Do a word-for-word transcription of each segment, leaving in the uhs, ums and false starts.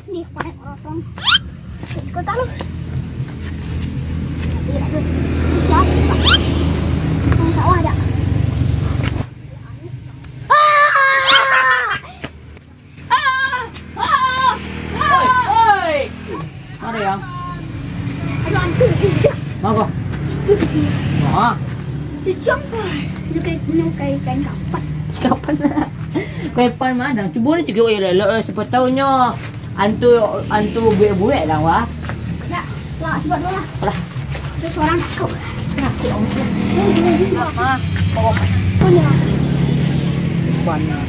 Ni, pakai rotong. Sekota lu. Iya, tu. Siap. Yang sawah ada. Ah! Ah! Ah! Ah! Oi, oi. Mari, Yang. Aduh, hantu. Mako. Itu dia. Wah. Dia jumpa. Dia kayak, dia kayak ikan kapan. Kapan? Kapan mana? Cuba ni cegok elok-elok lah. Siapa tahu nyo hantu, hantu buek-buek lah, wah. Nak, lah, cuba dulu lah. Lah. Saya seorang takut. Takut, Om. Ini, ini, ini. Apa? Oh. Punya. Panas.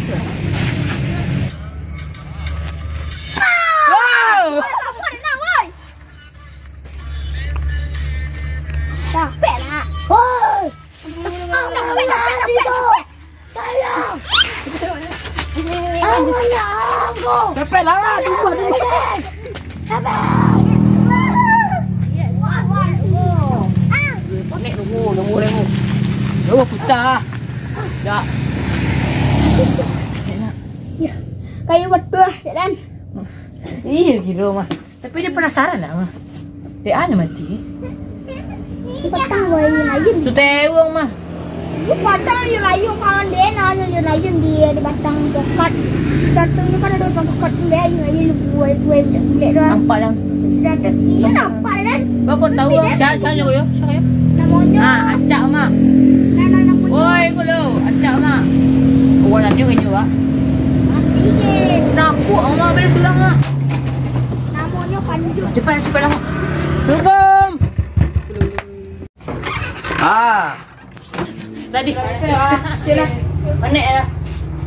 Wow! Woi, siapa ni nak, woi? Capek lah. Woi! Capek, capek, capek, capek. Tolong! Anak aku! Capek lah, tunggu, tunggu. Capek! Panik, tunggu, tunggu, tunggu. Tunggu, putah. Dah. Ya. Kayu betul, Cik Dan. Iya, gila, mah. Tapi dia penasaran nak, mah. Dek, anu mati. Patang wai lain. Tu tewang, mah. Dia patang ayo layu kawan dia, nah, ayo lain di, di batang coklat. Satu ni kan ada batang coklat tu, dia ayo lain buai buai buai doang. Nampak dah. Sudah tu, iya nampak dah. Kau kau tahu, ah, siapa, siapa yo? Siapa yo? Namanya. Ah, acak, mah. Nah, nah, namanya. Woi, kau lo, acak, mah. Kau tanya kau nyo, ah. Mati deh. Nampak, mah, bela sulang, mah. Namonyo Panjul. Cepat, cepat lah. Assalamualaikum. Ah. Tadi. Sini. Mana ya?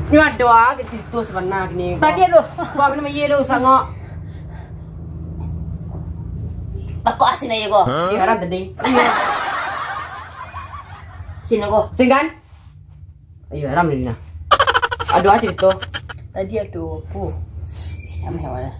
Ni ado ah, kita tu sebenarnya ni. Tadi ado. Kau apa nama ye tu sangok? Takut asin aja kau. Hah? Iya, haram tadi. Sini kau. Sini kan? Ayo, haram ni nah. Ado aja tu. Tadi ado apo? Eh, cameh awak lah.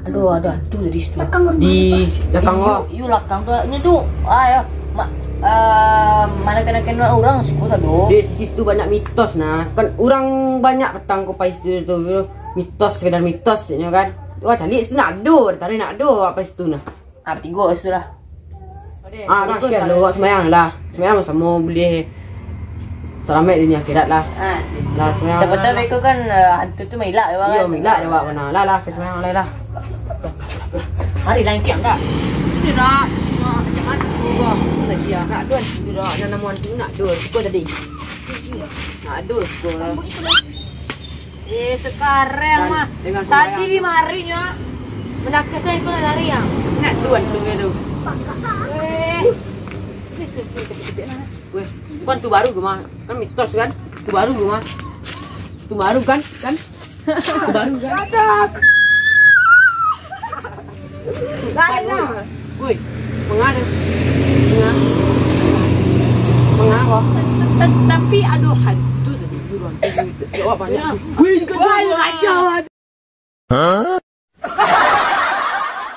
Ado, ado hantu tadi situ. Belakang rumah. Di belakang. Iyo, iyo, belakang tu. Ini tu, ah, ya. Ma-, eh, mana kena-kena orang siko tadi. Di situ banyak mitos nah. Kan orang banyak petang ko pai situ tu. Mitos, sekedar mitos, ya kan. Wah, cari situ nak ado, tarik nak ado apa situ nah. Ah, batigo situ lah. Ah, dah, siap lah, awak sembahyang lah. Sembahyang samo buliah salamaik dunia akhirat lah. Ah. Lah, sembahyang lah. Siapa tahu beko kan, eh, hantu tu mailak awak kan. Iyo, mailak awak bana. Lah, lah, sembahyang lah, lah. Mari lah, angkiang dah. Tidak. Macam mana tu? Wah, tadi ah, nak ado hantu dah. Nak namo hantu nak ado. Suko tadi. Nak ado, suko. Eh, sekarang mah. Tadi di mari nyo. Mendakes saya tu lari ya. Nak tuan tu dia tu. Eh. Weh, kan tu baru ke mah? Kan mitos kan? Tu baru ke mah? Tu baru kan? Kan? Tu baru kan? Ada. Woi, manga tu. Manga. Manga ko? Tapi ado hantu tadi. Jawab banyak. Wih, kacau.